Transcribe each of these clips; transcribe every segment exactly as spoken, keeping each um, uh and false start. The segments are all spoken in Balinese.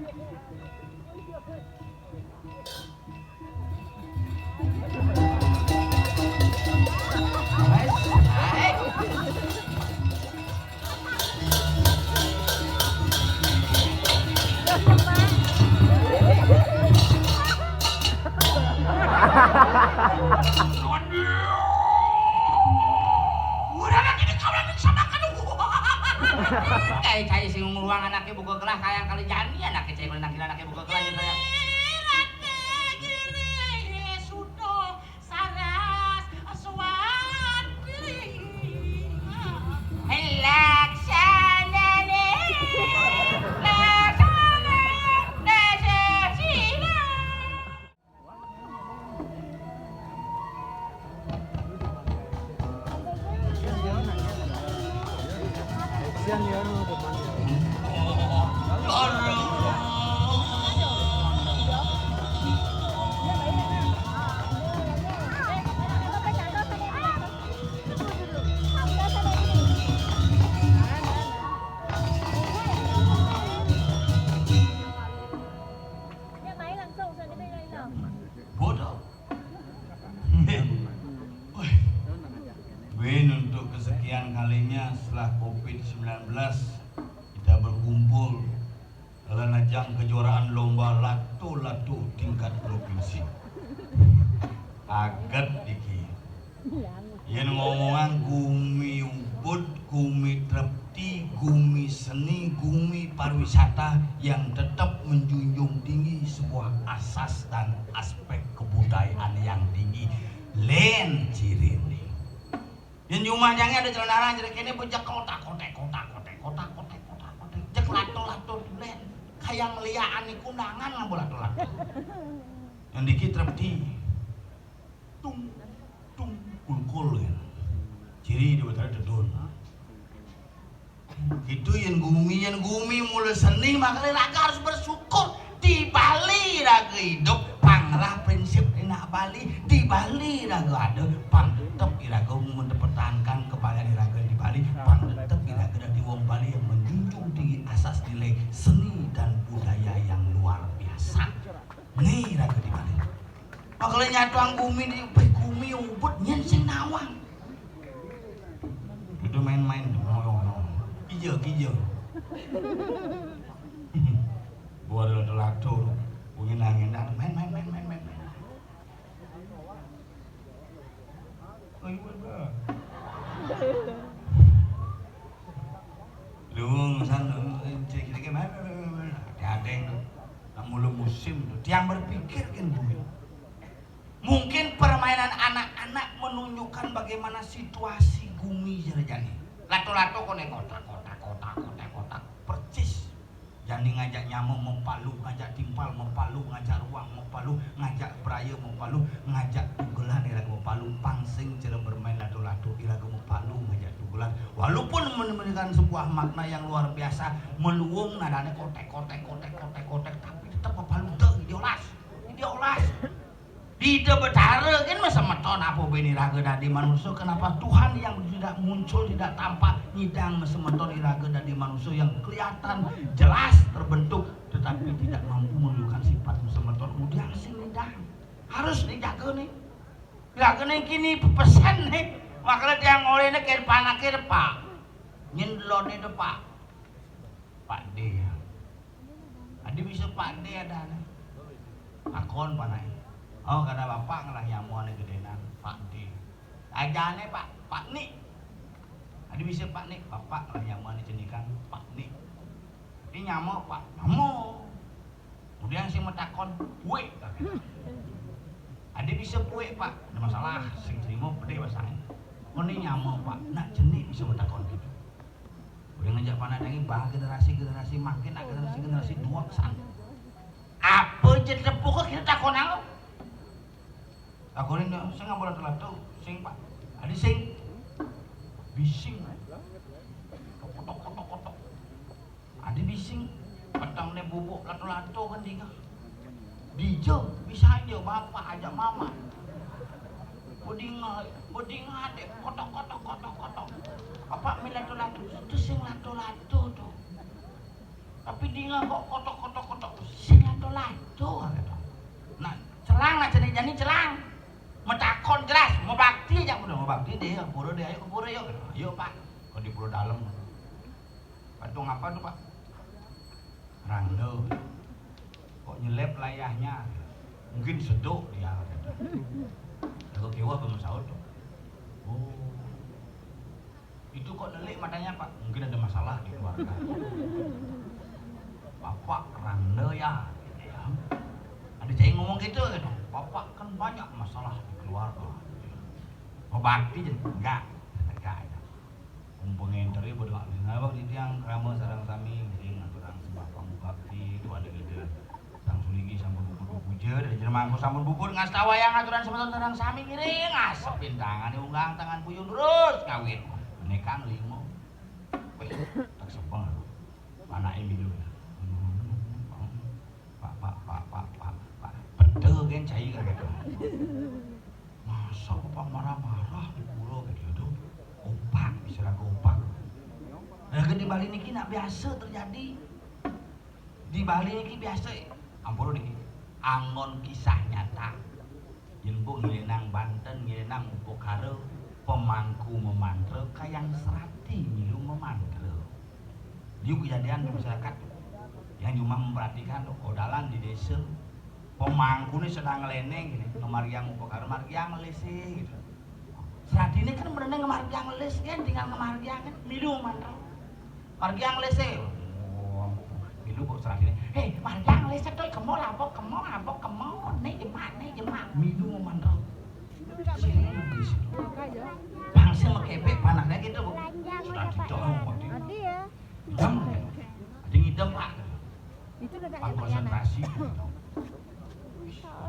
Udah lagi di kamar sama kamu. Kayak cai sing nguluang anaknya buka gelah kayak kali jani anaknya cai kali anaknya buka gelah gitu ya. Saras suwandi. Laksanane, laksanane, laksanane. Bodoh. Wih. Win, untuk kesekian kalinya setelah covid sembilan belas, kita berkumpul dalam ajang kejuaraan lomba lato-lato tingkat provinsi. Kaget dikit. Yen ngomongan gumi ubud, gumi trepti, gumi seni, gumi pariwisata yang tetap menjunjung tinggi sebuah asas dan aspek kebudayaan yang tinggi. Len cirine. Yen jumah jange ada celana arang jere kene bejek kotak, kotek, kotak, kotek, kotak, kotek, kotak, kotek. Jek lato-lato len. Kayak ngeliakan iku undangan nganggo lato-lato. Yang dikit trepti. Tung, tung, kulkul, ya. Ciri di Betara dedun. Gitu, yen gumi, yen gumi mula seni, makanya raga harus bersyukur. Di Bali raga hidup, pangrah prinsip enak Bali. Di Bali raga ada, pang tetep iraga mempertahankan kebahagiaan iraga di Bali. Pang tetep iraga dari wong Bali yang menjunjung tinggi asas nilai seni dan budaya yang luar biasa. Nih raga di Bali. Makanya nyatuang gumi di, beh, gumi ubud nyen sing nawang. Itu main-main tuh, ngoyong-ngoyong. Kija, kija. Buat lato-lato, bunyi nangin, main, main, main, main, main. Oh, iya, Bang. Luwung san, cek, cek, cek, mana, mana, mana, mana. Diadeng tuh. Nak mula musim tuh. Tiang berpikir kan bumi. Mungkin permainan anak-anak menunjukkan bagaimana situasi gumi jere jani. Lato-lato kone kotak, kotak, kotak, kotak, kotak. Persis. Jani ngajak nyama mepalu, ngajak timpal mepalu, ngajak ruang mepalu, ngajak beraya mepalu, ngajak tugelan iraga mepalu, pang sing cara bermain lato-lato iraga mepalu ngajak tugelan. Walaupun memberikan sebuah makna yang luar biasa, meluung nadane kotek, kotek, kotek, kotek, kotek, tapi tetap mepalu deh, diolas, diolas. Ida Betara kan masa meton apa bini raga dadi manusia, kenapa Tuhan yang tidak muncul, tidak tampak nyidang masa meton iraga dadi manusia yang kelihatan jelas terbentuk tetapi tidak mampu menunjukkan sifat masa meton, udah sing nyidang. Harus dijaga nih. Iraga nih kini pepesan nih. Makanya tiang oleh ini kayak panakir pak. Nyen delone depak. Pak D. Adi bisa Pak D ada nih. Akon panai. Oh, karena bapak ngelah nyamuan gedenan Pak D. Ajane Pak, Pak Nik. Adi bisa Pak Nik, bapak ngelah nyamuan cenikan Pak Nik. Ini nyama Pak, nyama. Kemudian saya mau takon, kue. Adi bisa kue Pak, ada masalah, sing terima pede bahasanya. Ini nyama Pak, nak jenik bisa mau takon gitu. Udah ngajak panah lagi, bah generasi-generasi makin, nah generasi-generasi dua kesan. Apa je tepuk kita takon apa? Takonin dia, saya nggak boleh telat tuh, sing pak. Adi sing, bising, kotok kotok kotok. Adi bising, petang ne bubuk lato-lato kan tiga. Dija, bisa aja bapak ajak mama. Bedinga, bedinga dek kotok kotok kotok kotok. Apa mi lato-lato? Itu sing lato-lato tuh. Tapi dinga kok kotok kotok kotok. Tuh, gitu. Nah, celang lah, jani-jani celang. Metakon jelas, mau bakti aja udah, mau bakti deh, ke pura deh, ayo ke pura yuk. Ayo, Pak. Kalau di pura dalam. Patung apa tuh, Pak? Rangda. Kok nyelip layahnya? Mungkin seduk dia, gitu. Lalu kiwah belum sahur tuh. Oh. Itu kok nelik matanya, Pak? Mungkin ada masalah di keluarga. Bapak Rangda ya, gitu ya. Ada cai ngomong gitu, gitu. Bapak kan banyak masalah di keluarga. Mau bakti jadi enggak, enggak ya. Mumpung ngenteri bodo, abis ngawak di tiang krama sareng sami, ngiring ngaturang sembah pangubakti, itu ada gitu. Sang sulinggi sampun puput puja, dari jeneng mangku sampun puput ngasta wayang aturan semeton sareng sami ngiring ngasep pintangane unggang tangan puyung terus ngawit. Menika lima. Wis, tak sebel. Anake milu. Pak, Pak, Pak, Pak, Pak, Pak. Betul kan cai kan gitu. Masa Bapak marah-marah di pura gitu tuh? Opak, istilah opak. Nah, kan di Bali niki nak biasa terjadi. Di Bali niki biasa, ampun niki, anggon kisah nyata. Yen mbok ngilinang banten, ngilinang upakara, pemangku memantra, kayang serati milu memantra. Niku kejadian di masyarakat yang cuma memperhatikan kodalan di desa, pemangkune sedang ngeleneng gini, ngemargiang upakara, margiang lese gitu. Seratine kan menene ngemargiang les kan, tinggal ngemargiang kan, milu memantra. Margiang lese. Oh, milu kok seratine. Hei, margiang lese tuh kemo lapok, kemo lapok, kemo, nek jemak, nek jemak, milu memantra. Bangsa mekepek panaknya gitu, Bu. Sudah didorong, Bu. Idem, ya. Ada ngidem, Pak. Itu udah Pak, konsentrasi.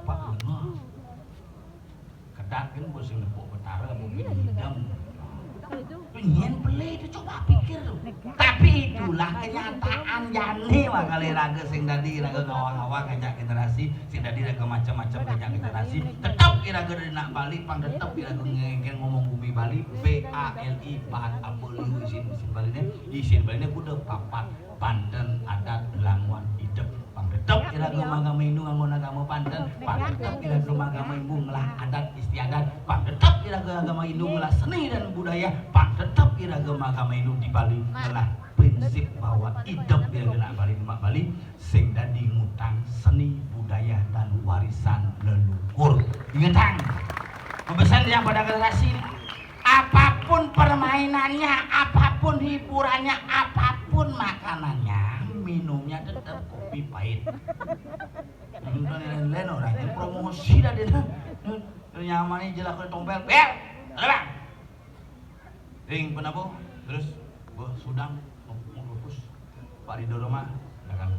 Bapak bener. Kedat kan bos sing nepuk Betara, mau ngidem. Itu. Nyen beli itu, coba pikir tuh. Tapi itulah kenyataan jane, makale raga sing dadi raga ngawang-ngawang ngajak generasi, sing dadi raga macam-macam ngajak generasi. Tetep iraga dari nak Bali, pang tetep iraga ngengkeng ngomong bumi Bali, B A L I, bahan apa liu isin, isin Baline, isin Baline kuda papat, banten, adat, languan, idep. Pang tetep iraga magama Hindu nganggon agama banten, pang tetep iraga magama Hindu ngelah adat istiadat, pang tetep iraga agama Hindu ngelah seni dan budaya, pang tetep iraga magama Hindu di Bali ngelah prinsip bahwa idep iraga nak Bali, nak Bali sing dadi ngutang seni budaya dan warisan leluhur. Ingetang, pesan yang pada generasi, apapun permainannya, apapun hiburannya, apapun makanannya, minumnya tetap kopi pahit. Nonton lain-lain orang ini promosi dah dia. Nyamane jelas kena tompel, bel, ada bang. Ring penabuh, terus buh sudang, mau pupus. Pak Ridho Roma, belakang.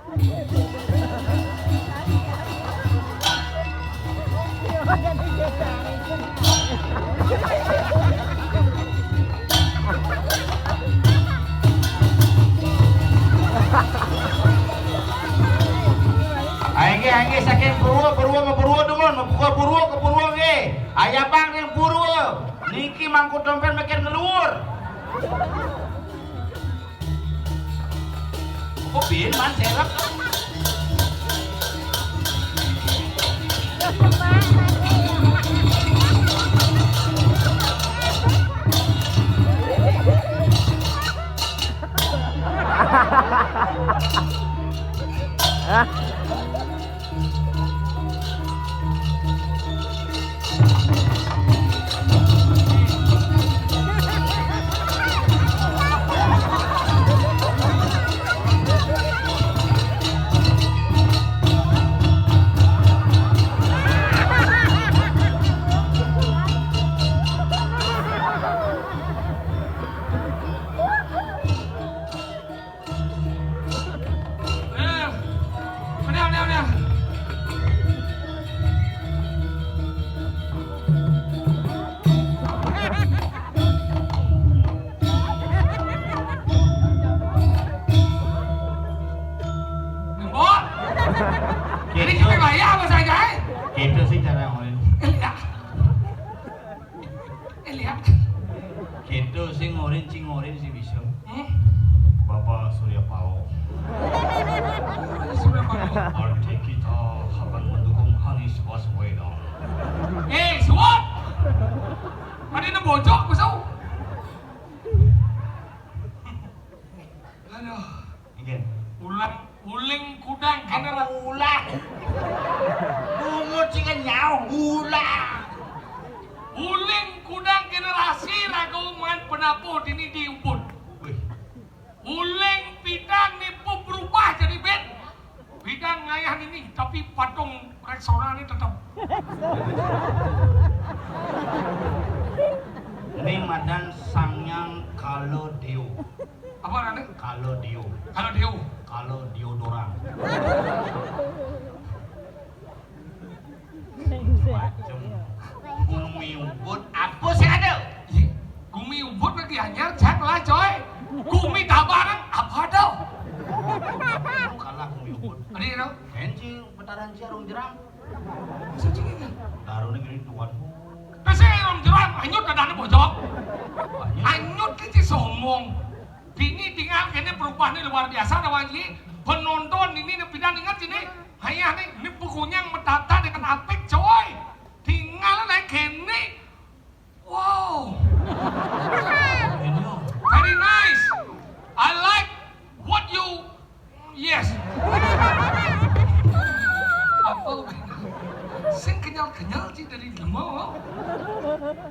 Ayo nggih, ayo nggih, saking Purwa, Purwa, Purwa dumun, Purwa, Purwa, ke Purwa nggih. Ayabang ning Purwa. Niki mangku dompet makin ngeluur. Kok bin man serep? Eh, udah, udah, udah. Mbok. Ini kita bayar apa saja, eh? Gitu sih cara ngomongin. Iya. Eh, lihat. Gitu sing ngorin, sing ngorin sih bisa. Hmm? Bapak Surya Paloh. Surya Paloh. Partai kita akan mendukung Anies Baswedan. Eh, suap. Ada yang bocok, kusau. Aduh. Nggih. Ulang, uling kudang generasi. Ulang. Bungut sing nyau, ulang. Uling kudang generasi raga uman penapuh dini di Ubud. Wih. Uling pidan nipu berubah jadi bed. Pidan ngayah nini, tapi patung reksona ni tetap. Ini madan Sangyang Kalo Deo. Apa namanya? Kalo Deo. Kalo Deo. Kalo deodoran. Macem. Gumi Ubud apa sih ada? Ih, Gumi Ubud lagi anyar, cak lah, coy. Gumi Tabanan apa ada? Kalah Gumi Ubud. Ada, you know? Kan si petaran si Arung Jeram. Masa sih ini? Darune gini tuan. Terus si Arung Jeram, anyut dadane bojok. Anyut. Anyut ke si somong. Dini tinggal kene perubahannya luar biasa, lawan ji. Penonton ini nih, pidan ingat sini. Ayah nih, ini bukunya yang metata dengan apik, coy. Tinggal naik kene. Wow. Very nice. I like what you, yes. Apa? Sing kenyal-kenyal sih dari lemo.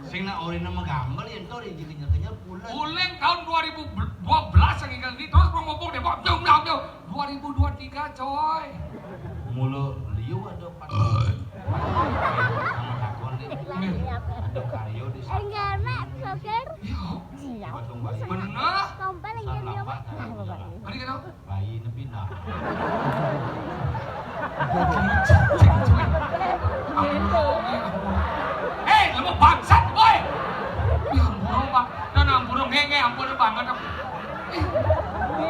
Sing nak orina magambel yen to ri kenyal-kenyal pulen. Uling tahun dua ribu dua belas yang ingat ini terus ngomong deh, Pak. Jauh, jauh, jauh. Dua ribu dua tiga, coy. Mula liu ada pas. Sama takon deh. Nih. Ada karyo di sana. Enggak, Mak. Sokir. Iya. Iya. Patung bayi. Bener. Kompel yang Sam jadi lapak apa? Tadi kita. Tadi kita. Bayi nepi nah. Eh, lu mau bangsat, boy. Ya ampun, Pak. Dan ampun, nge, nge, ampun banget. Ih,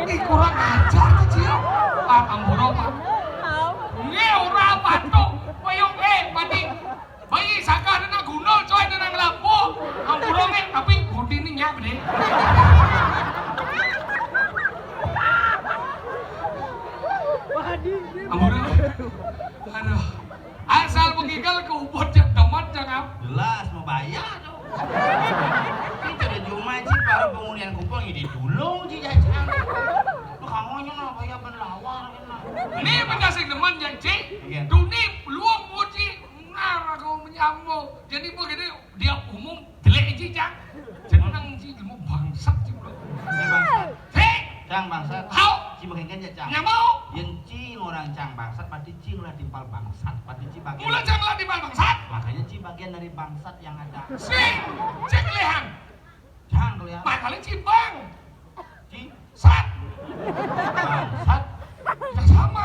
ih, kurang ajar tuh, Cio. Pak, ampun, Pak. Nge, ora apa tuh. Koyo, eh, mati. Bayi saka ada nak guna, coy, ada nak ngelampu. Ampun, nge, tapi bodi ini nyak, deh. Ampun. Aduh. Asal mengigal ke Ubud jam teman, jangan. Jelas, mau bayar tuh. Kita ada cuma sih para penghunian kupon ini dulu sih jajan. Lu kamu aja nah, bayar berlawar, nah. Ini penjasik teman, janji. Iya. Duni, luang muji, ngarah kau menyambung. Jadi begini, dia umum jelek ji, Cak. Jeneng ji, ilmu bangsat ji, bro. Ini bangsat. Hei! Cang bangsat. Hau! Ci makin kan ya, Cang. Nyamau! Yen ci orang cang bangsat, pasti ci lah timpal bangsat, pasti ci bagian. Mula cang lah timpal bangsat. Makanya ci bagian dari bangsat yang ada. Sing! Cek lehan. Cang kelihatan. Makanya ci bang. Ci. Sat. Bangsat. Ya sama,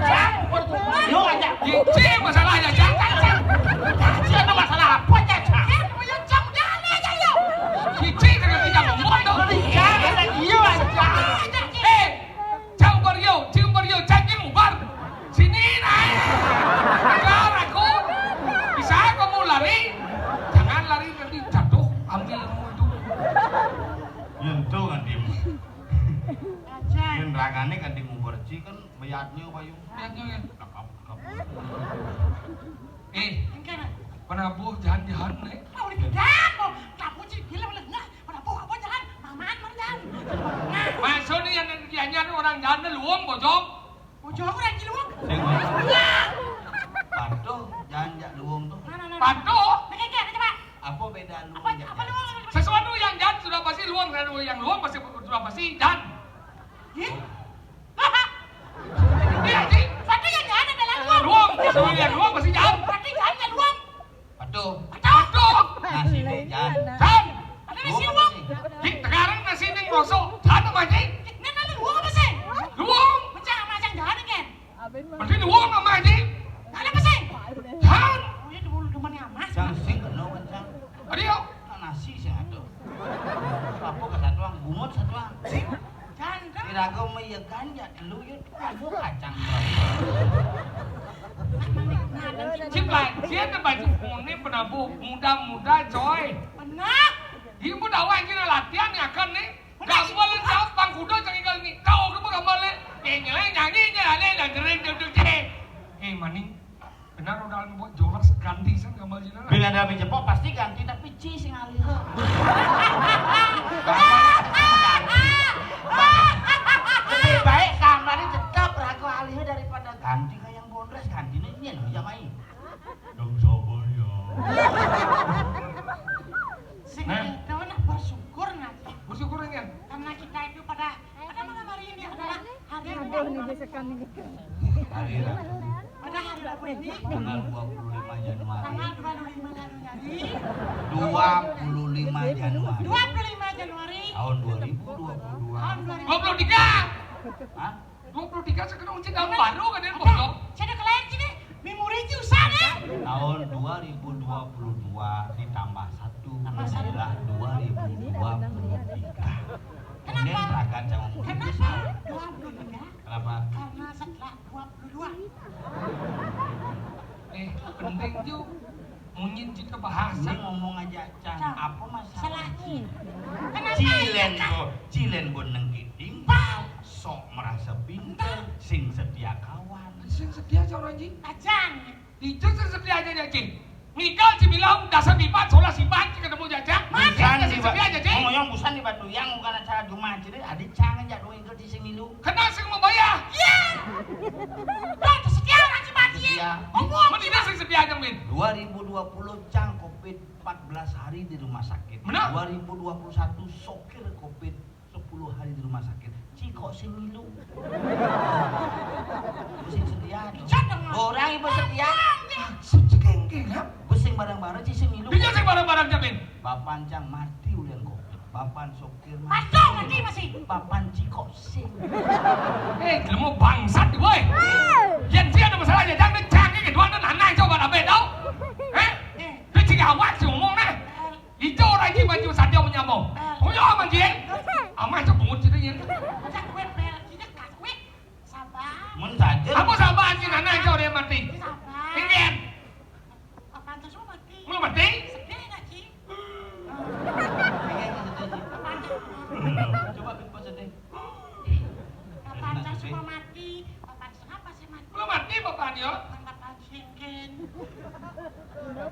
Jang, ukur tuh. Yo aja. Cici masalahnya, Jang, Jang, Jang. Cici ada masalah apa, Jang? Jang, punya Jang, jangan aja, yo. Cici dengan tidak ngomong tuh. Beli Jang, ada iyo aja. Eh, Jang Baryo, Jang Baryo, Jang, Jang, ubar. Sini, naik. Kejar aku. Bisa kamu lari? Jangan lari, nanti jatuh. Ambil ilmu itu. Nyentuh kan dia. Aja. Yen ragane kan di Muberji kan bayat liu, Bayu. Bayat liu, ya? Kapap, kapap. Eh, Engke, Nak. Penabuh jahan-jahan, nih. Mau dibidan, mau. Kamu sih bilang lengah. Penabuh apa jahan? Maman, Mang, jahan. Nah. Maksudnya yang dianyar orang jahan luung, bojong. Bojong orang di luung. Sing Nah. Patuh, jahan jak luung tuh. Nah, nah, nah, nah. Patuh. Nah, kayak, kayak, coba. Apa beda luung Apa, jak apa jahan? Luung? Sesuatu yang jahan sudah pasti luung, dan yang luung pasti, sudah pasti jahan. Hah? Iya, Ji. Berarti yang jahat adalah luang. Luang. Sesuatu yang luang pasti jahat. Berarti jahatnya luang. Aduh. Aduh. Nah, sini jahat. Jahat. Ada nasi luang. Ji, sekarang nasi ini merosot. Jahat apa, Ji? Ini kan luang apa sih? Luang. Macam, macam jahat kan? Berarti luang apa, Ji? Ada apa sih? Jahat. Oh, ya, dulu demen ya, Mas. Jangan sih, kenal kencang. Adio. Nah, nasi sing ado. Apa kesatuan? Bungut satuan. Sing janda. Iraga meyegan ya telu ya. Aduh, kacang. Cip lah, dia ada baju kuning penabuh muda-muda, coy. Benar. Ibu tahu aja latihan ya kan nih. Gak boleh jawab bang kuda cari kali ini. Tahu ke apa gak boleh? Dia nyelai nyanyi nyelai dan jering duduk cek. Eh, maning. Benar udah buat jorok ganti san gambar jenengan. Bila ada menjepok pasti ganti tapi ci sing alih. Lebih baik gambarnya tetap ragu alih daripada Ganti kaya yang bonres, ganti nih, ini yang mai. Yang sabar ya. Sing Nah. Itu nah bersyukur ngaji. Bersyukur kan? Karena kita itu pada pada malam hari ini adalah hari Aduh, ini gesekan ini. Hari Rabu. Pada hari Rabu ini. Tanggal dua puluh lima Januari. Tanggal dua puluh lima Januari. Dua puluh lima Januari. Dua puluh lima Januari. Tahun dua ribu dua puluh dua. Tahun dua ribu dua puluh tiga. Hah? Dua puluh tiga sekarang uji tahun baru kan ya, Bos? Saya udah kelahir sini. Memori itu usah deh. Tahun dua ribu dua puluh dua ditambah satu Tambah satu. Adalah dua ribu dua puluh tiga. Kenapa? Kemudian rakan sama murid Kenapa besar. Dua puluh tiga? Kenapa? Karena setelah dua puluh dua. Eh, penting juga. Munyin kita bahasa. Ini ngomong aja, Cang. Cang. Apa masalah? Salah. Ci? Kenapa? Cilen go, cilen go nengkiting. Bang. Sok merasa pinter, sing setia kawan. Sing setia, Cang, Ji? Ajan. Itu sing setia aja, Ji. Mikal dibilang dasar bibat, solah sibat, ketemu jajak. Busan sing setia aja, Ji. Ngomong busan di Batu yang bukan acara Jumat, jadi ada Cang aja doang. Sing milu. Kenal sing mau bayar. Iya. Dah, setia orang si mati. Iya. Ngomong. Mun ini sing setia aja, Min. Dua ribu dua puluh Cang covid empat belas hari di rumah sakit. Benar. Dua ribu dua puluh satu sokir covid sepuluh hari di rumah sakit. Ci kok sing milu. Sing setia aja. Orang ibu setia. Sing cekengkeng, ha? Sing bareng-bareng, ci sing milu. Dia sing bareng-bareng, Jamin. Bapan Cang mati ulian covid. Bapan sokir mati. Masuk mati masih. Bapan cikok sing. Eh, kamu bangsat, woi. Yang dia ada masalah ya, jangan cangkir kedua dan anak coba apa tau? Eh? Dia cik awak si ngomong nah. Itu orang ini baju saja menyambung. Punya apa dia? Amat tu bungut cerita ni. Cak web bel, kita kat web. Sabar. Mun saja. Apa sabar si anak kau dia mati? Sabar. Ingin. Apa tu semua mati? Belum mati? Sedih nak, Ci? Apa tu? Coba bikin sedih. Apa tu semua mati? Apa tu kenapa sih mati? Belum mati, Bapak dia. Bukan Bapak Singkin.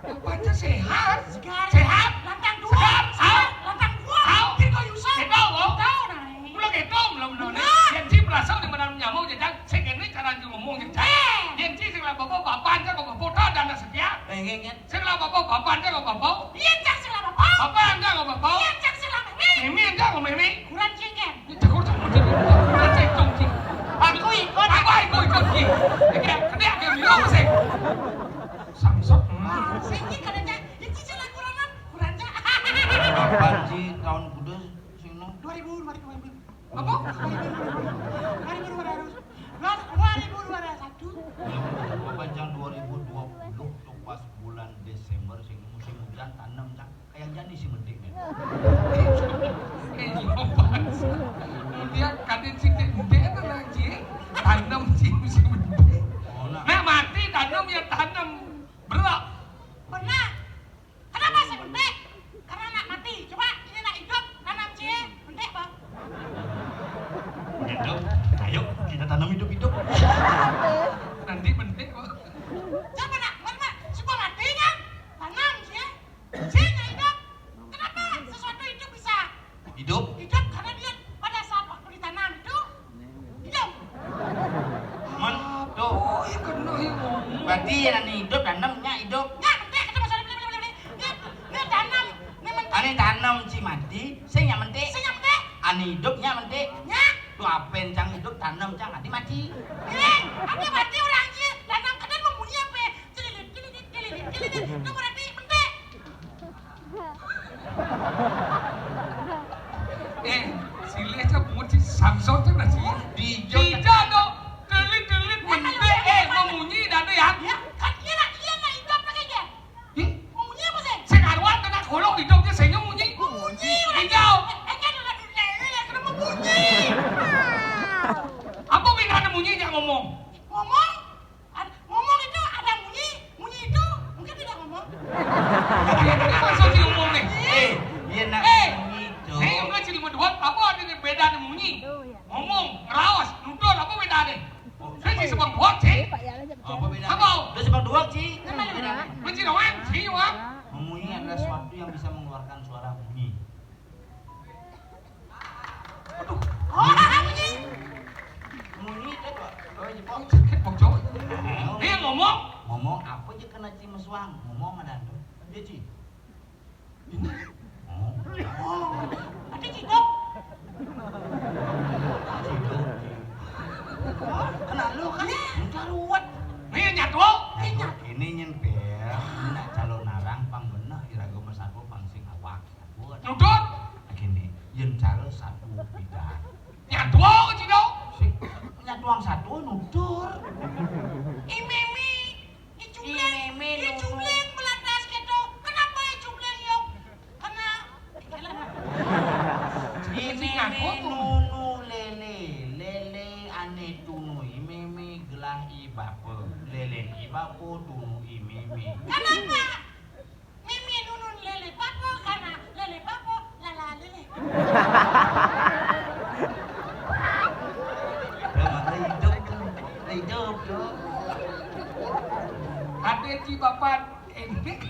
Apa tu sehat? Segar. Sehat? Lantang dua. Segar. Segar. Lantang dua. Au. Kita Yusuf. Kita, au. Tahu, nah. Belum itu, belum, belum. Benar. Yang Ci merasa di mana nyamuk, jajang. Sing ini cara Ci ngomong, jajang. Eh. Yang Ci sing lah bapak, bapak aja kok bapak, dan setia. Eh, nggih, nggih. Sing lah bapak, bapak aja kok bapak. Iya, Cang, sing lah bapak. Bapak aja kok bapak. Iya, Cang, sing lah mimi. Mimi aja kok mimi. Kurang Ci, kan? Ini jago sama Ci. Kurang Ci, dong, Ci. Aku ikut. Aku ikut, ikut, Ci. Ini kayak, ini kayak bilang sih. Samsung. Hmm. Ah, sing Ci, kalau Cang, ini Ci lah kurang, kurang Cang. Kapan Ci tahun kuda sing nang? Dua ribu, dua ribu, dua ribu. Apa? Dua ribu dua ratus. Dua ribu dua ratus. Dua ribu dua ratus satu. Apa Cang dua ribu dua puluh tuh pas bulan Desember sing musim hujan tanam, Cang. Kayak jadi si metik, men. Eh, lepas. Dia kadin si metik itu lagi tanam si musim metik. Oh, nah. Nah, mati tanam ya tanam. Berak. Pernah. Kenapa sih bentik? Karena nak mati. Coba ini nak hidup, tanam cie, bentik, Bang. Hidup. Ayo, kita tanam hidup-hidup. Nanti bentik, Bang. Coba nak, mana, mana? Suka mati kan? Tanam cie. Cie nak hidup. Kenapa sesuatu hidup bisa Hidup. Hidup karena dia pada saat waktu ditanam itu hidup. Men, tuh. Oh, iya kena ya ngomong. Berarti yang nanti hidup dan enamnya hidup. Nggak, bentik, kata Mas Adi, bentik, bentik, bentik. Nggak, nggak tanam, nggak mentik. Ane tanam ci mati, sing yang mentik. Sing yang mentik. Ane hidup nya mentik. Nya. Tuh apen Cang hidup, tanam Cang, adi mati. Eh, ane mati orang ci, tanam kena membunyi apa? Cililit, cililit, cililit, cililit. Itu berarti mentik. Eh, silih aja bungut si Samson tu lah silih. Dijak tu, telit-telit mentik, eh, memunyi dah tu ya. Ya, kan dia nak, dia nak hidup lagi dia. Ih, memunyi apa sih? Sing karuan kena kolong hidup dia senyum munyi. Memunyi, orang hijau. Eh, eh, kan orang dunia ini yang kena memunyi. Apa beda ada munyi, jangan ngomong. Ngomong? Ad-, ngomong itu ada munyi, munyi itu mungkin tidak ngomong. Ini maksud si ngomong nih. Eh, iya nak eh, munyi itu. Eh, enggak sih lima dua, apa ada nih beda nih munyi? Ngomong, ngeraos, nutur, apa beda nih? Oh, saya sih sebang dua sih. Apa beda? Apa? Udah sebang dua sih. Kenapa beda? Benci doang, sih, wah. Memunyi adalah suatu yang bisa mengeluarkan suara munyi. Aduh. Oh, munyi. Munyi teh, Pak. Oh, iya, Pak. Sakit, Pak, jauh. Ngomong? Ngomong apa aja kena Ci Meswang? Ngomong ada tuh. Iya, Ci. Oh. Oh. Ada Ci Dok. Ci Dok, Ci. Oh, kena lu kan? Iya. Enggak ruwet. Nih, nyatu. Nyatu. Ini nyen, Pir. Nak calon narang pang bener, iraga masatu pang sing awak. Nutur. Gini, yen cara satu bidang. Nyatu, Ci Dok. Sing nyatuang satu nutur. Imimi. Icubleng, Imeme icubleng nunu. Belantas keto. Kenapa icubleng, yo? Kena. Imeme nunu lele, lele ane tunu imeme gelah i bapa. Lele i bapa tunu imeme. Kenapa? Meme nunu lele bapa, karena lele bapa, lala lele. Dah, Mak, dah hidup tu. Dah hidup tu. Ada Ci Bapat. Ini.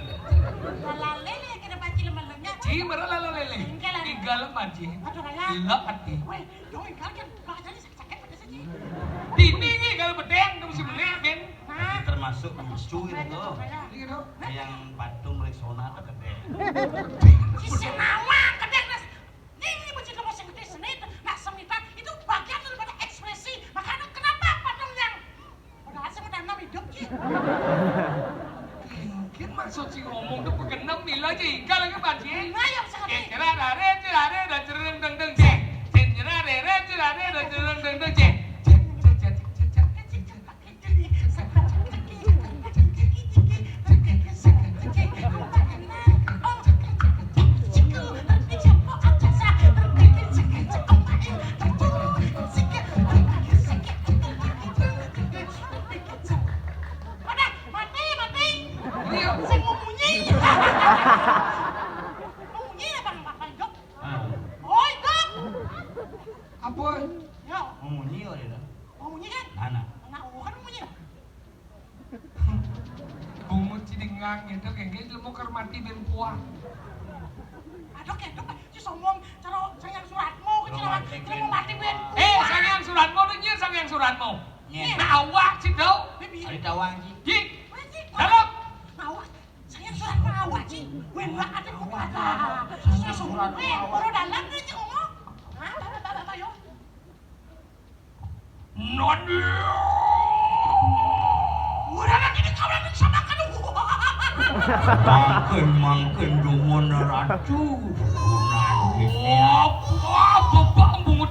Lala lele kena panci lemah lenyap. Ci, mara lala lele. Engke lah. Tiga lemah, Ci. Aduh, raya. Lila hati. Weh, doi, kan, kan, sakit-sakit pada sini. Dini ni kalau bedeng tu mesti bener, Ben. Nah. Tapi termasuk lucu gitu. Raya. Iya, dong. Yang patung Rexona tu gede. Sisi nawang gede, Mas. Ini, ini bocil kamu sing gede seni, nak semitan itu bagian daripada ekspresi. Makanya kenapa patung yang padahal saya udah enam hidup, Ci. Mungkin maksud si ngomong tuh pegenem mila aja igal lagi, Pak Ci. Nah, yang sangat. Cin, cerah, rare, cerah, rare, dan cereng, deng, deng, cek. Cin, cerah, rare, cerah, rare, dan cereng, deng, deng, cek. Cek, cek, cek, cek, cek, cek, cek. Udah, mati, mati. Iya. Sing mau munyi. Mau munyi apa, Bang? Bang Jok? Ah. Oi, Jok. Apa? Yo. Mau munyi, oh, dia dah. Mau munyi kan? Mana? Anak gua kan munyi. Bungut cidingang gitu, kayak gitu mau ker mati ben puang. Aduh, kayak itu, Pak. Si sombong, cara, cara yang suratmu, kecil, Romantis cara mau mati ben puang. Eh, saya yang suratmu tuh, nyir, saya yang suratmu. Nyir. Nah, awak sih, tau. Bibi. Ada tawang, Ci. Ci. Mana, Ci? Dalam. Awak. Saya surat awak, Ci. Wen, lah, ada buku ada. Saya surat awak. Baru dalam nih, Ci, ngomong. Hah, tak, tak, tak, tak, yo. Non. Udah lagi di kawalan sama kan. Mangkin, mangkin dungon ratu. Apa, apa, apa, bungut.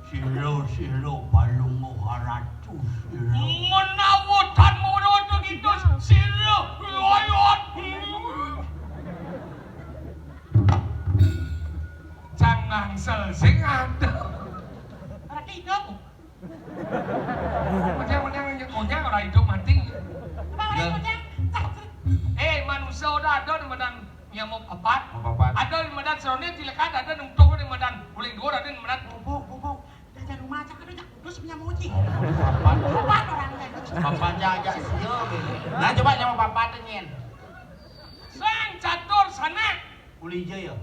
Sira, sira palungguh ratu, sira. Menawa tan murut gitu, sira, loyon. Jangan sel sing ada. Ora hidup. Monyang, monyang, monyang ora hidup, mati. Apa ora hidup, monyang? Eh, manusia udah ada di medan nyamuk papat. Mau papat. Ada di medan serone dilekat, ada nungtung di medan uling dhuwur, ada di medan bubuk, bubuk. Jajan rumah aja kan jak terus punya moci. Papat. Papat orangnya. Papat aja, aja sia, beli. Nah, coba nyamuk papat, nyen. Sang catur sana. Uli ija ya.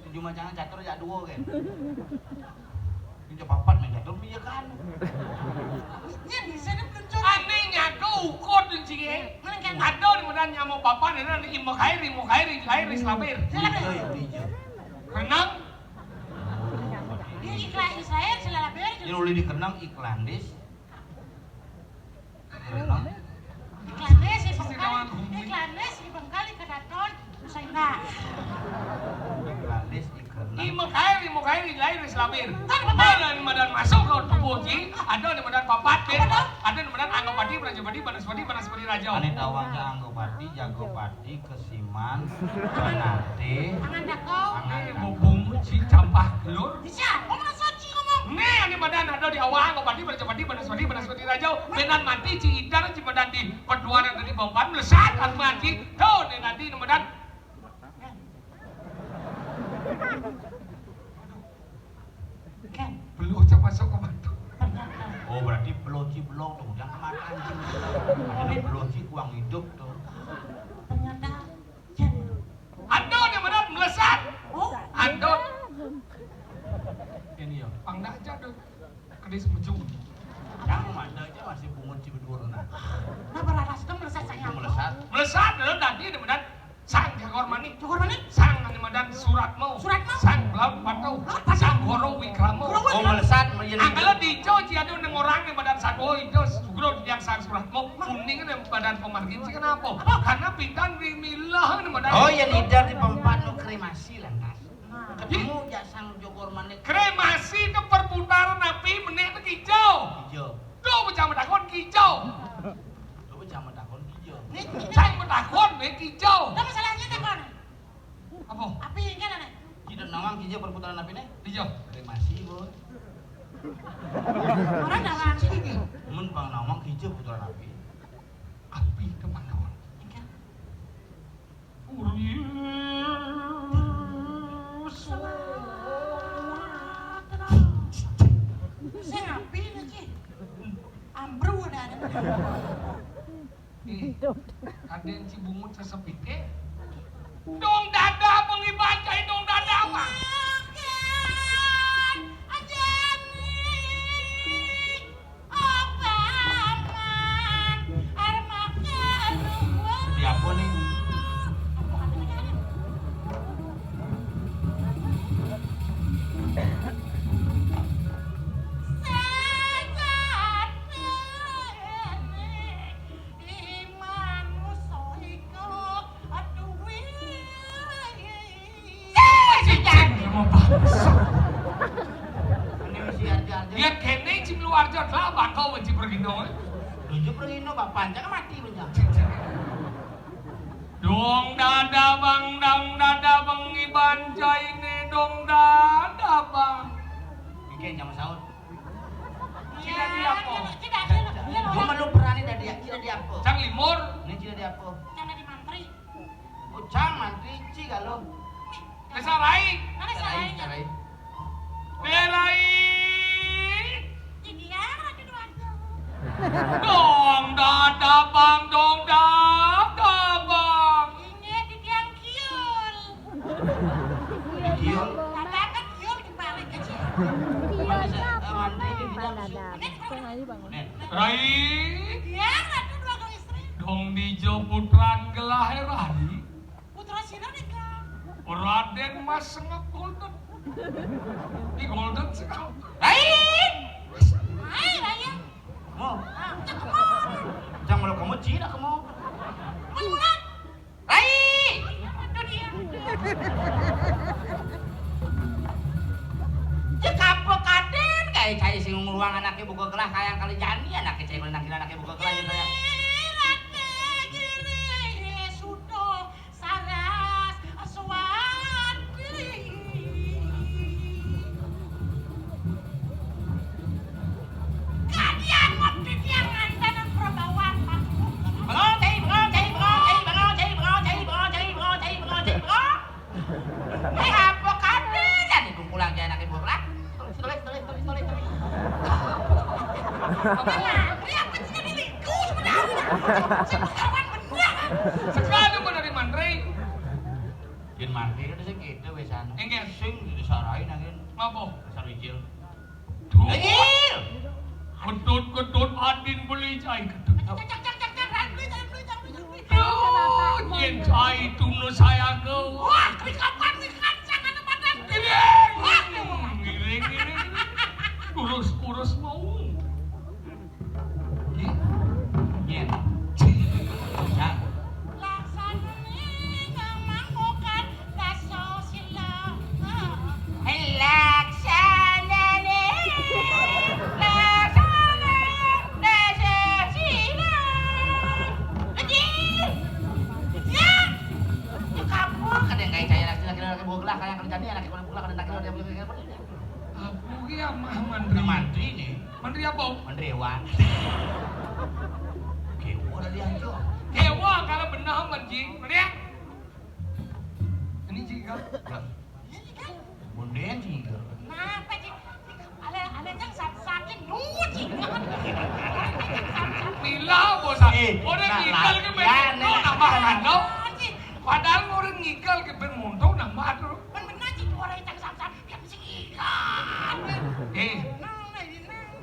Tujuh macam catur jak dua kan. Ini jak papat main catur, iya kan. Ini bisa dia peluncur. Ane nyaga ukur tu, Cik, eh. Mana kan? Ada di medan nyamuk papat, ada di imah kair, imah kair, kair, selabir. Selabir. Iya, iya, iya. Renang. Ini iklan Israel, selabir. Ini uli dikenang iklan, dis. Iklan desa, iklan desa, iklan desa, Bengkali, Kedaton, Nusa Indah. Iklan desa, iklan. Di Mekair, di Mekair, di lain, di Selabir. Kan, Bapak. Malah di medan masuk ke tubuh, Ci. Ada di medan papat, Pir. Apa tuh? Ada di medan Anggapati, Prajapati, Banaspati, Banaspati Raja. Ane tawang ke Anggapati, Jagapati, Kesiman, Penatih, Pangan Dako. Pangan Dako. Bubung, Ci, Campah, Kelur. Bisa, oh, mana soci ngomong? Nih, ane medan ada di awang, Anggapati, Prajapati, Banaspati, Banaspati Raja. Benan mati, Ci Idar, Ci Medan di Peduaran dari Bamban, melesat, aku mati. Tuh, nih nanti, nih medan. Kan? Belum aja masuk ke mata. Oh, berarti belum, Ci, belum tuh, jangan makan, Ci. Ada belum, Ci, kurang hidup tuh. Ternyata, ya. Ando nih, medan melesat. Oh. Ando. Ini ya, pang dah aja tuh. Kedis mejung. Yang mana aja masih bungut di berdua. Nah, berarti sudah melesat saya. Melesat. Melesat, lalu tadi ada benar. Sang Jagor Manik. Jagor Manik? Sang anu madan Suratmo. Suratmo? Sang Laut Pato. Laut Pato. Sang Goro Wikramo. Goro Wikramo. Oh, melesat, melesat. Angkala dijo ci anu neng orang yang madan Sago ijo sugro yang sang Suratmo. Kuning yang madan pemargin sih kenapa? Apa? Karena pidan rimilah yang madan. Oh, yang nidar di pempat nu kremasi lantas. Nah. Ketemu jak sang Jogor Manik. Kremasi itu perputaran api menek itu hijau. Hijau. Tuh, bocah matakon kijau. Tuh, bocah matakon kijau. Nih, cang matakon, nih kijau. Apa salahnya takon? Apa? Api kan ada? Tidak nawang kijau perputaran api nih. Kijau. Kremasi, Bos. Orang nawang. Mun pang nawang kijau perputaran api. Api ke mana, Bos? Iya. Urius. Sing api lagi. Ambru ada ada. Ih, kadén Cibungut sesepité. Dong dada bengi bacai dong dada apa? Oke. Ajani. Apa aman? Arep makan. Di apa nih? Sejati. Iman musuh iku aduh. Cicing sama bangsa. Ini mesti arja-arja. Ya kene cing luar jadlah bangkau benci pergino. Lucu pergino bapak aja kan mati punya. Dong dada bang, dong dada bang, iban jaine dong dada bang. Bikin sama saut. Cina di apa? Cina di apa? Gua malu berani dari dia, Cina di apa? Cang limur. Ini Cina di apa? Cina di mantri. Oh, cang mantri, ci kalau. Desa Rai. Mana Sarai? Sarai. Berai. Ini ya, ada dua. Dong dada bang, dong dada bang. Ini di tiang kiul. Kiul. Dada kan kiul dibalik aja. Mana sa-, eh, mantri di tiang kiul. Rai. Iya, ratu dua kali istri. Dong dijo putran gelah Rai. Putra sira nika. Raden Mas Sengep Golden. Di Golden Sengep. Rai. Hai, Rai. Mau. Ah, cakep. Jangan malu kamu Cina kamu. Mau pulang. Rai! Cek apa kadén, kayak cai sing ngurung anaknya buka gelah, kayak kali jani anaknya cai kali nangkil anaknya buka gelah, gitu ya. Sudo, saras, suwandi. Kadian mah titiang ngantanan perbawan mah. Bengong, cai, bengong, cai, bengong, cai, bengong, cai, bengong, cai, bengong, cai, bengong, cai, bengong, cai, bengong. Eh, apa kabéh dah nih kumpulan jaya anak ibu lah. Tulis, tulis, tulis, tulis, tulis, tulis. Apa sih jadi liku sebenarnya? Saya kawan bener. Sekali mau dari Mandri. Jin Mandri itu sing gitu wis anu. Enggak. Sing disarain angin. Ngapa? Dasar wijil. Duh. Wijil. Ketut, ketut, adin beli cai ketut. Cak, cak, cak, cak, cak, ran, beli, ran, beli, ran, beli, ran, beli. Duh, yen cai tuna saya ke. Wah, wis kapan wis kancang ana badan. Giring. Wah, giring, giring. Kurus, kurus mau. Nggih. Nggih. Sang. Laksanane ngamangkokan dasa sila. Laksanane, laksanane dasa sila. Kecil. Ya. Ya kabur kadang kayak saya laki-laki laki bola kayak kerjanya laki bola kadang laki laki. Aku ki amah mantri. Mantri nih. Mantri apa? Mantri hewan. Kewa dari aja. Kewa kalau benar mantri. Mantri ya? Ini jika. Mantri jika. Kenapa sih? Ada ada yang sakit sakit lu sih. Mila bosan. Eh, orang nah, ngigal ke lah, ya, bener. Nambah nih. Padahal orang ngigal ke ben monto nambah terus. Kan benar sih orang yang sakit sakit. Eh. Nang, nang, nang.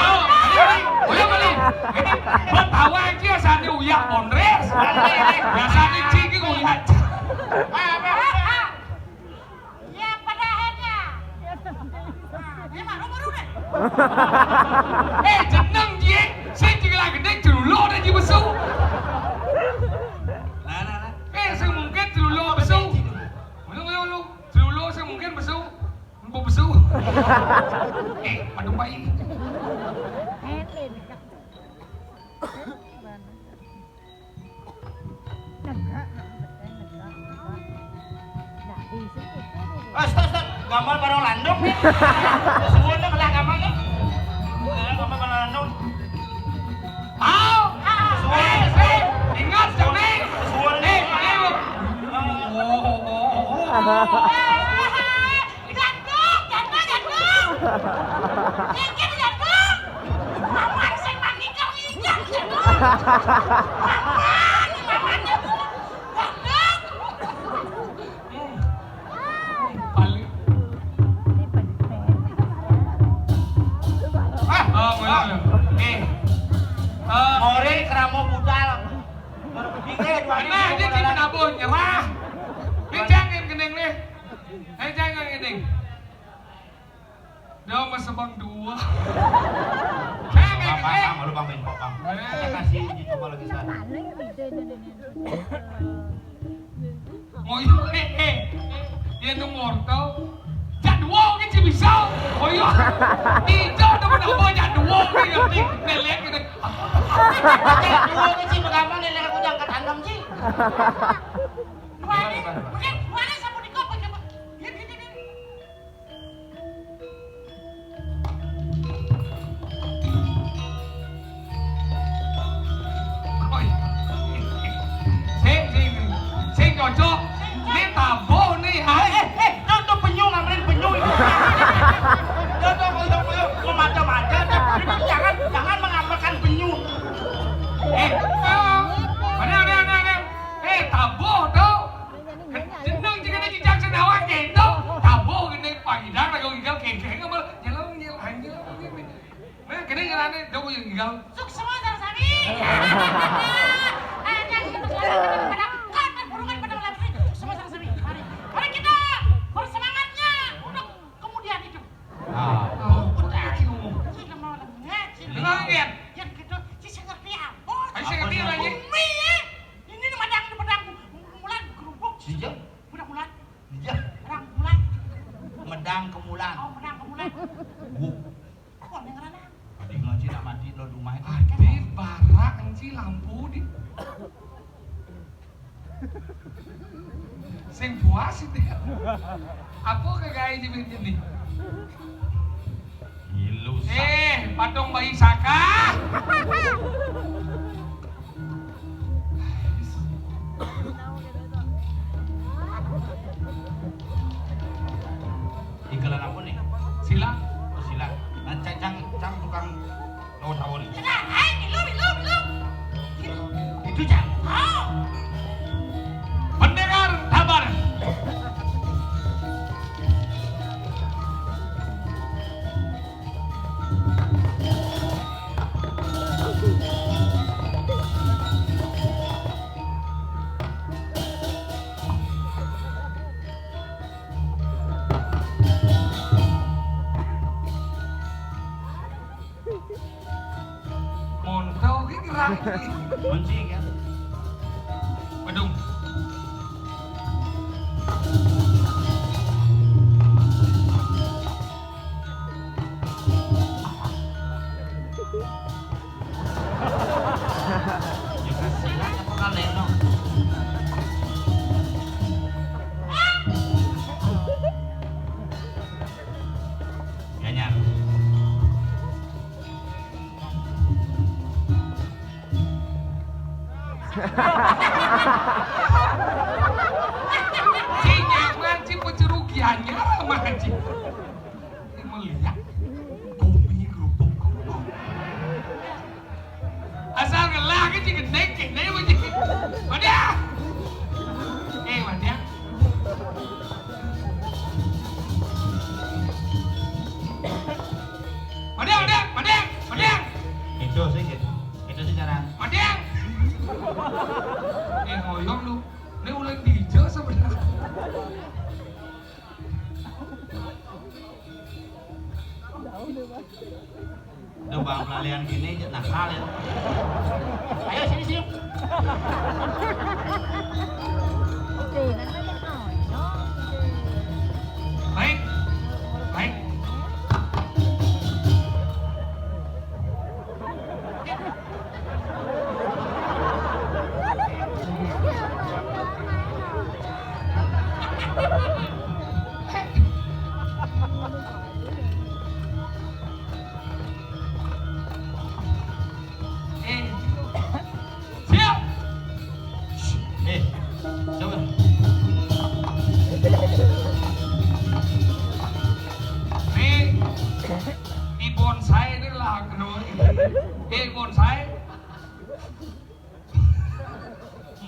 Ayo, ayo, ayo, ayo. Ini Betawi aja sandi uyak bondres. Biasanya ciki uyak. Ya, pada akhirnya. Nah, ya, Mak, rumah-rumah. Eh, jeneng dia. Saya juga lagi gedé, celuluk ada di besu. Nah, nah, nah. Eh, saya mungkin celuluk besu. Ulu, ulu, ulu. Celuluk saya mungkin besu. Empuk besu. Eh, padung bayi. Eh, stop, stop. Gambar barang landung nih. Suwun nih, belah gambar nih. Eh, gambar barang landung. Au! Suwun. Eh, eh, ingat, Joni. Suwun. Eh, eh, oh, oh, oh, oh. Jatuh, jatuh, jatuh. Minggir, jatuh. Paman sing manikang injak, jatuh. Paman, paman, jatuh. Jatuh. Paling. Ah, oh, mulai, mulai. Eh. Eh. More keramo budal. Nah, dia cuma nabuh nyerah. Ini jangan gending nih. Eh, jangan gending. Dia sama sebang dua. Jangan Bang, Bang, gending. Bang, lu Bang, Bang, Bang. Eh. Kita kasih uji coba lagi sana. Oh iya, eh, eh. Yén nang wortel, jadwal ki sing bisa. Oh iya. Ijo temen apa jadwal ki ngerti. Nelek gitu. Jadwal ki sing gampang nelek aku jangkat anom sih. Gimana, gimana, gimana? Mungkin gimana sama di kopi coba. Lihat, lihat, lihat. Oi. Sing, sing, sing cocok. Né tabuh né, ah. Eh, eh, eh, contoh penyu, ngambilin penyu ini. Contoh koyo-koyo, memada-mada, jangan, jangan mengamalkan penyu. Eh, oh. Mana, mana, mana, mana? Eh, tabuh tuh. Jeneng jika ada jejak senawan gitu. Tabuh gini, panjang, lagu gigal, kengkeng, apa? Nyelam, nyelam, nyelam, nyelam. Nah, kene ngarane dong yang gigal. Suksma sareng sami. Ada yang pada kan perburungan pada ngelabri. Suksma sareng sami. Mari. Mari kita bersemangatnya untuk kemudian hidup. Ah, oh, udah. Sudah mau lengah, sih. Lengah, ya? Yang gitu, sih ngerti apa? Ayo, saya ngerti lagi. Bumi, ya. Ini nih madang, madang. Mulan, gerubuk. Sejak? Budak mulan. Iya. Orang mulan. Medang kemulan. Oh, medang kemulan. Guk. Apa nih ngerana? Tadi ngaji nak mati lo rumah itu. Adi barak enci lampu di. Sing puas itu ya. Apa kagak aja nih? Ilu. Eh, patung bayi saka. Igelan apa nih? Sila. Oh, sila. Nah, cang, cang, cang tukang Taun. Cenah, ayo, milu, milu, milu. Itu, Cang. Oh. Pendekar Tabar. Montau ki gerak ki. Kunci kan? Bedung. Juga silat apa kaleno? Ganyar. Ci nyaman, ci pecerugiannya mah, ci. Ini melihat. Bumi gerubuk. Asal ngelah ke ci gedek kene, ci. Wadah. Eh, wadah. Wadah, wadah, wadah, wadah. Itu sih gitu. Itu sih cara. Wadah. Eh, ngoyong lu. Ini ulah dijel sebenarnya. Udah bang pelalian gini, cek nakal ya. Ayo sini, sini. Baik. Baik. Eh, siap. Eh, coba. Nih, di bonsai ini lah, eh, bonsai.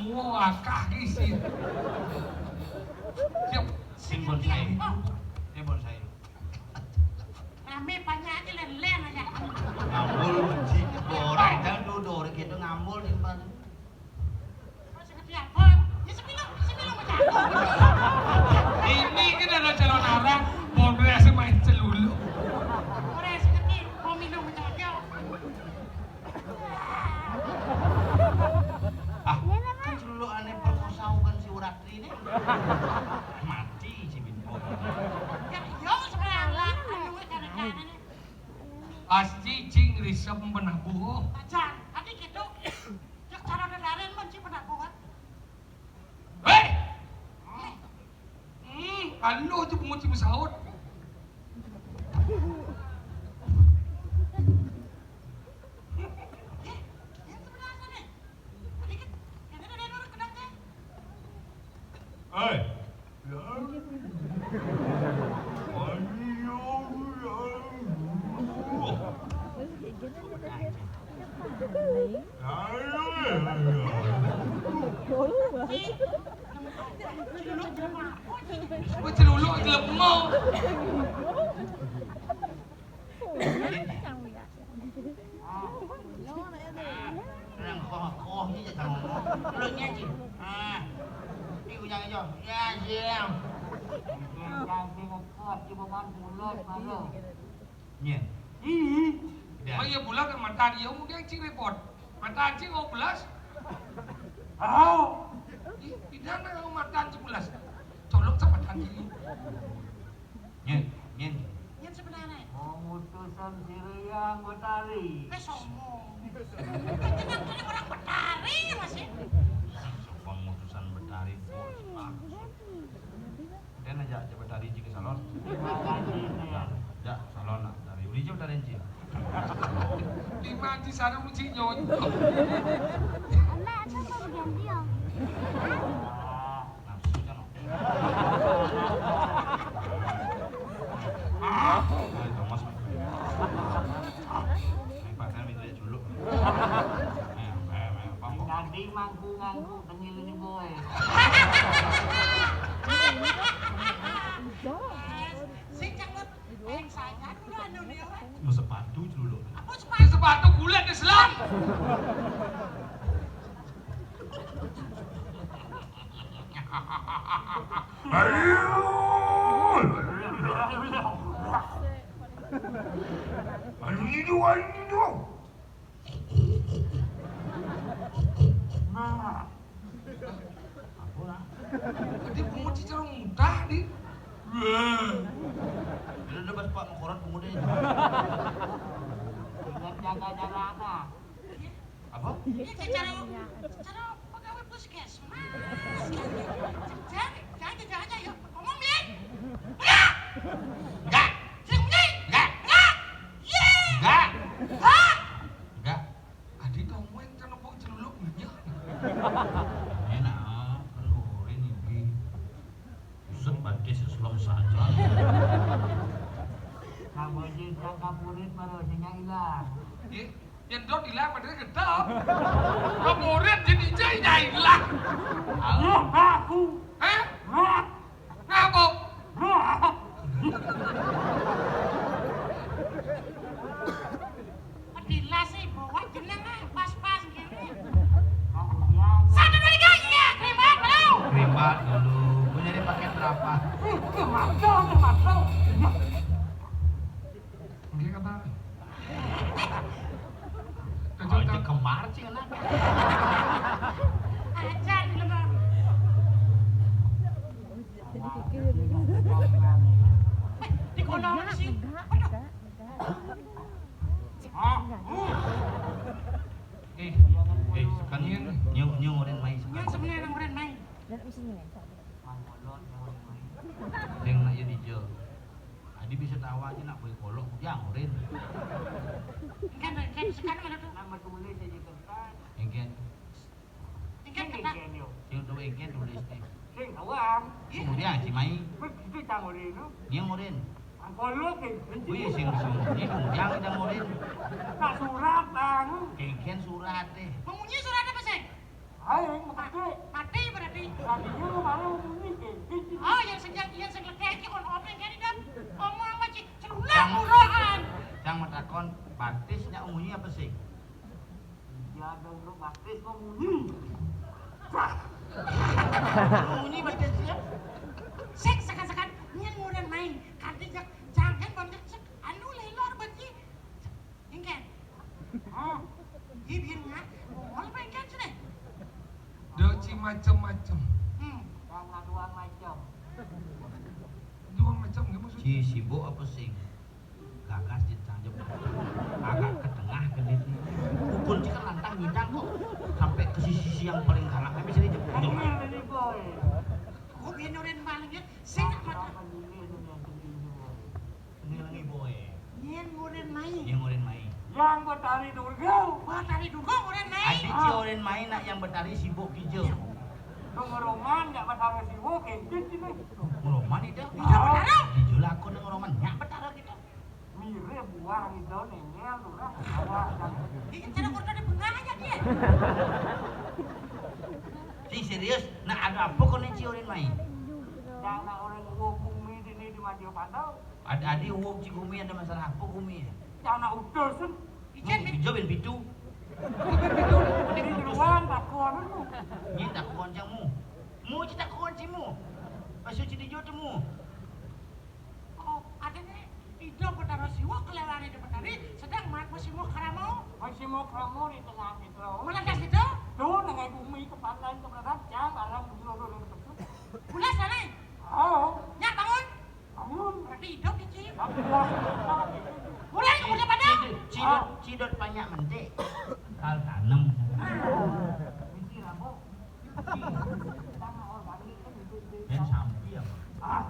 Muakah isi. Siap. Sing bonsai. Ini bonsai. Rame banyak aja, len-len aja. Ngambul benci. Orang jangan duduk, orang gitu ngambul di depan. Terus seperti apa? Ya, semino, semino macam apa? Ini kan ada calon arah, mau berhasil main celulu. Orang seperti mau minum macam apa? Ah, kan celulu aneh perkosa bukan si Uratri ini. Mati si Bimbo. Ya, iya, sebenarnya. Anu, cara-cara ini. Pasti cing risep benabuh. Pacar, tadi gitu. Cek cara dedaren mah cing benabuh kan. Hei! Hmm, anu aja pungut cing besaut. Hei. Wah, celuluk jelek mau. Nang koh-koh ni je tahu. Belum nyaji. Ah. Ni ujang jo. Ya, jeng. Kau ngepot di beban bulat malu. Nyen. Hmm. Dah. Oh iya, bulat kan mata dia mungkin cing repot. Mata cing oh belas. Oh. Ih, tidak nak mata cing belas. Colok sama tadi. Nyen, nyen. Nyen sebenarnya. Pemutusan si Riang Betari. Eh, sombong. Kan tenang, tenang orang Betari masih. Pemutusan Betari, bos. Maksud. Dan aja coba tadi cing ke salon. Terima kasih, Nek. Ya, ya, salon lah. Dari uli coba tadi cing. Di mana di sana uji nyonyo. Emak, aku mau ganti, Om. Ah, nafsu kan, Om. Ah, Thomas. Ini Pak, kan, Fitri. Mangku ngangku tengil ini boy. Sing cengut, eh, saya dulu anu nih, orang. Mau sepatu dulu. Apa sepatu? Sepatu kulit Islam. Ayo. Ayo, ayo, ayo. Nah. Apa lah? Tadi pungut si cara mudah di. Wah. Bila udah pas Pak Mengkorat pungut deh. Dengan jaga jarak, ah. Apa? Iya, cara, cara pegawai puskesmas. Jangan, jangan, jangan, ya. Ngomong, Min. Enggak. Enggak. Sing, Min. Enggak. Enggak. Iya. Enggak. Enggak. Enggak. Adi kamu yang cara bau celuluk minyak. Enak, kan goreng ini. Buset, batis selong saja. Kamu aja yang kapurit baru sehingga hilang. Ih, yang dot hilang padahal gedok. Kapurit jadi jai jai hilang. Hah? Hah? Ngapa? Pedilas sih, bawa jeneng, ah, pas-pas gini. Satu, dua, tiga, iya, keribat, belum? Keribat dulu. Mau nyari paket berapa? Ih, ih, mantap, ih, mantap. Ini kata. Kalau cekemar sih, enak. Ajar, belum. Eh, di kono sih. Waduh. Eh, eh, sekalian nyung, nyung oren mai sekalian. Nyung sebenarnya orang oren mai. Dan mesti nyung. Deng nak ya dijo. Adi bisa tawa aja nak boy kolok, dia oren. Engken, engken, sekarang mana tuh? Nama tulis aja kertas. Engken. Engken kena. Sing tuh engken tulis nih. Sing awam. Kemudian si Mai. Wih, itu cang oren, no? Dia oren. Angkolo ke. Wih, sing sing. Ini kemudian kita oren. Tak surat, Bang. Engken surat deh. Memunyi surat apa, sih? Aing mati. Mati berarti. Tadinya lu baru memunyi ke. Oh, yang sejak dia sing lagi kon omong kan, Dam. Omong apa, Ci? Celulang. Cang, buroan. Cang matakon, batisnya umunyi apa sih? Ya, ada urut batis kok munyi. Munyi batis ya. Sik, sekan-sekan, nyen nguran main. Kanti jak, jangan banyak sek, anu lelor benci. Engken. Oh, iya biar nggak. Mau apa engken sini? Doci macem-macem. Hmm, karena dua macam. Dua macam nggak maksudnya? Ci sibuk apa sih? Gagas je cang jebak. Agak ke tengah ke dit. Ukun cik kan lantang nyidang kok. Sampai ke sisi-sisi yang paling galak. Tapi sini jebak. Ini boy. Kok dia nurin maling ya? Sing mata. Ini lagi boy. Nyén ngurin mai? Nyén ngurin mai? Yang Betari Durga. Betari Durga ngurin mai. Adi ci oren mai nak yang Betari sibuk kijo. Ngeroman nggak Betara sibuk, kengkit ini. Ngeroman itu? Iya, Betara. Di jula aku ngeroman nyak Betara kita. Mirip buah itu nengel, lurah, awak, dan. Ih, cara kurang ada bengah aja dia. Sing serius, nak ada apa kau nih ci oren mai? Yang nak orang uang bumi di, di, di Madio Pandau. Ada, ada uang ci gumi, ada masalah apa gumi ya? Yang nak utusan. Ijen, Ijo bin pitu. Ini duluan takon. Ini takon cangmu. Mu ci takon cimu. Pasu ci dijo temu. Oh, ada nih. Ido Betara Siwa kelelane di Betari, sedang mat masih mau keramo. Masih mau keramo di tengah gitu. Mana das itu? Tuh, dengan bumi kepandan keberadaan, jam alam bumi loro loro betul. Bulan sana. Oh. Nyak bangun. Bangun. Berarti hidup, Ci. Mulai kemudian pada. Cidot, cidot banyak mentik. Kal tanem. Biji rambut. Biji. Sama organik kan hidup di. Dan sampi apa? Ah.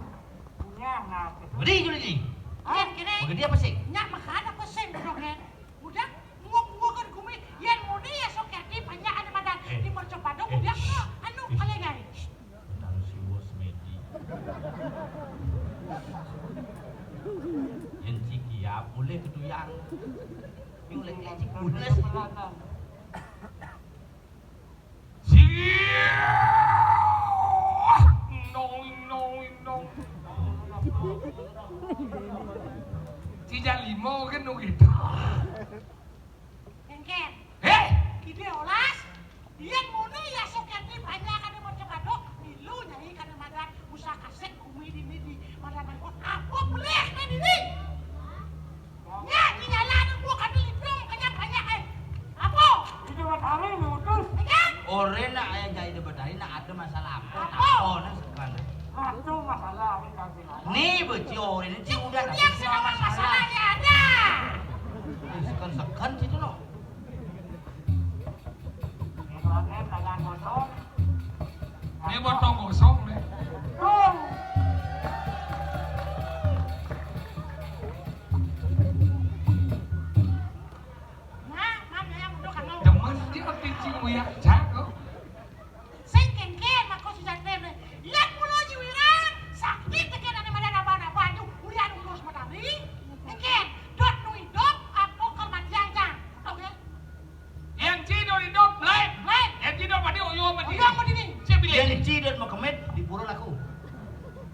Punya, nah. Gede juga, Ci. Kian kene. Gede apa sih? Nyak makan apa sih, duduk, kan? Udah, nguak-nguak kan gumi. Yang muni ya sok kerti banyak ada madan. Eh. Di mercopado, eh, udah, anu, paling gari. Taruh si bos Medi. Yang ciki ya, boleh ketuyang. Yang lagi ciki, boleh sih. Ijal limo kan nu gitu. Engken. Hei! Ide olas. Yén muni ya soketi banyak ane macam adok, milu nyai kane madan usaha kasek kumi dini di madan angkot. Apa boleh kan ini? Nya, di jalan gua kami lindung banyak-banyak, eh. Apa? Itu matahari mutus. Engken. Ore nak ayah jahit di matahari nak ada masalah apa? Apa? Oh, nak sekarang. Nah, itu masalah, ini kan sih. Nih, beci ore ini, cik udah ada yang semua sing ngomong masalah. Masalah ya ada. Eh, sekan-sekan situ, no. Ini buat tong kosong, nih. Nah, mana yang udah kalau demen dia, cicing uyak jago. Sing kéngkén mako si Jatmé. Yén mula jiwirang, sakti tekén ané madan apa-apa, aduh, ulian urus matahari. Kéngkén, dot nu idup, apa kamatian jang. Oké. Yén ci dot idup, lain. Lain. Yén ci dot mati, uyuh mati. Uyuh mati ni. Sip pilih. Yén ci dot makemit, di pura laku.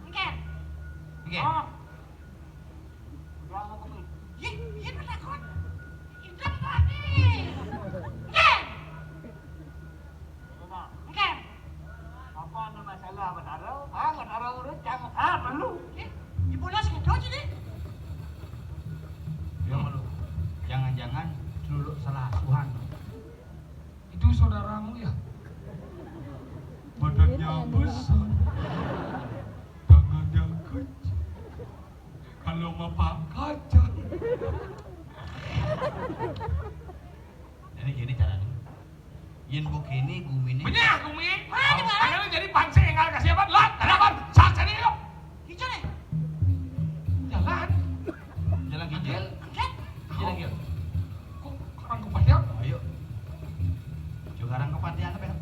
Kéngkén. Kéngkén. Oh. Yé, yé, takon. Idup mati. Kéngkén. Kéngkén. Apa anu masalah Batara? Ah, Batara urut jam ah perlu. Eh, ibu las ngedo sini. Ya malu. Jangan-jangan dulu salah asuhan. Itu saudaramu ya? Badannya besar. Tangannya kecil. Kalau mapak kacang. Ini gini caranya. Yén begini gumine. Benyah gumi. Mana, mana? Ayo jadi pansé enggak kasih apa? Lot, ada apa? Saksani yuk. Hijau nih. Jalan. Jalan hijau. Angkat. Jalan hijau. Kok orang kepastian? Ayo. Hijau karang kepastian apa ya?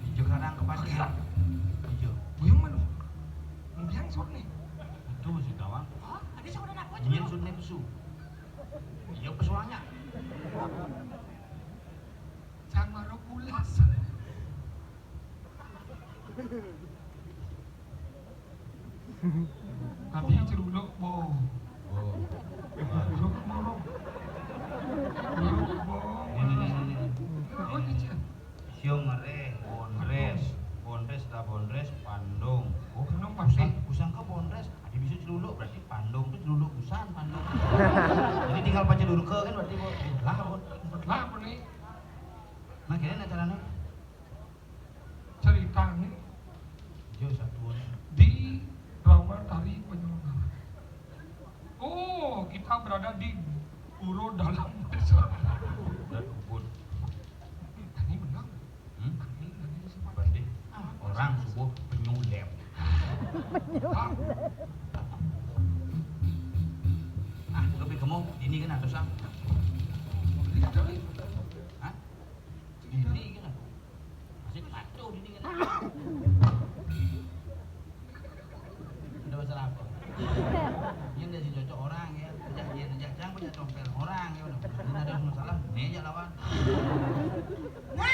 Hijau karang kepastian. Hijau. Buyung mana? Kemudian sore nih. Itu si kawan. Hah? Ada seorang apa? Ingin sun nepsu. Iya pesuanya. Jangan marah pulas. Tapi ceruluk bo. Oh. Ceruluk bo. Ceruluk bo. Ini, ini, ini, ini. Oh, ini, Cen. Sio ngereh, bondres, bondres ta bondres, pandung. Oh, pandung pasti. Kusang, kusangka bondres, ada bisa celuluk berarti pandung tuh celuluk busan pandung. Jadi tinggal paca durke kan berarti, Bu. Lah, Bu. Lah, Bu, nih. Nah, gini nih caranya. Ceritanya. Jo, satuan. Di drama tari penyelenggara. Oh, kita berada di pura dalam desa. Dan ubud. Tadi menang. Hmm? Tadi, tadi siapa? Berarti orang subuh penyulem. Hah? Ah, lebih gemuk. Ini kan atas ah. Ini ada, Wi. Hah? Ini kan aku. Masih kacau ini kan. Ada masalah apa? Ini udah si cocok orang ya. Kerja dia kerja jangan kerja compel orang ya. Udah ada masalah. Nih aja lawan. Nah,